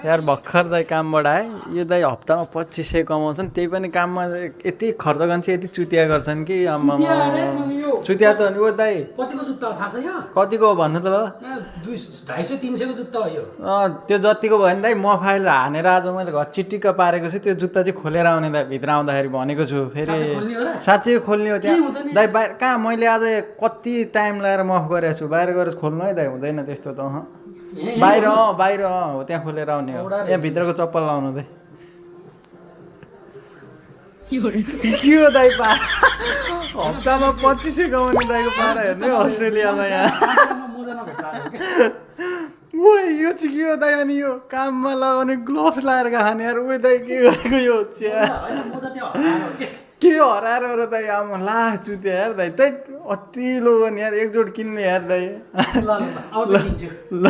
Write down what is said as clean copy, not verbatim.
यार भर्खर दाइ कामबाट आए यो दाइ हप्तामा 2500 कमाउँछन् त्यही पनि काममा यति खर्च गर्छ यति चुतिया गर्छन् कि आम्मा चुतिया त अनि ओ दाइ कतिको जुत्ता थाहा छ यो कतिको हो भन्नु त ल 250-300 को जुत्ता हो यो त्यो जतिको भयो नि दाइ म फाइल हानेर आज मैले घर चिटिक्क पारेको छु त्यो जुत्ता चाहिँ खोलेर आउने दाइ भित्र आउँदाखेरि भनेको छु फेरि साँच्चै खोल्ने हो त्यहाँ दाइ बाहिर कहाँ मैले आज कति टाइम लगाएर मफ गरेको छु बाहिर गएर खोल्नु है दाइ हुँदैन त्यस्तो त बाहिर बाहिर हो त्यहाँ खोलेर आउने हो यहाँ भित्रको चप्पल लाउनु दाइ के हो दाइ पा हप्तामा 2500 कमाउने दाइको पारा हेर्नु अस्ट्रेलियामा यहाँ ओ यो चाहिँ के हो दाइ अनि यो काममा लगाउने ग्लोभ्स लगाएर खाने यार उयो दाइ के गरेको यो के हराएर र दाइ आमा ला चुत्या यार दाइ त्यही अति लोगन यार एकजोट किन्ने यार दाइ ल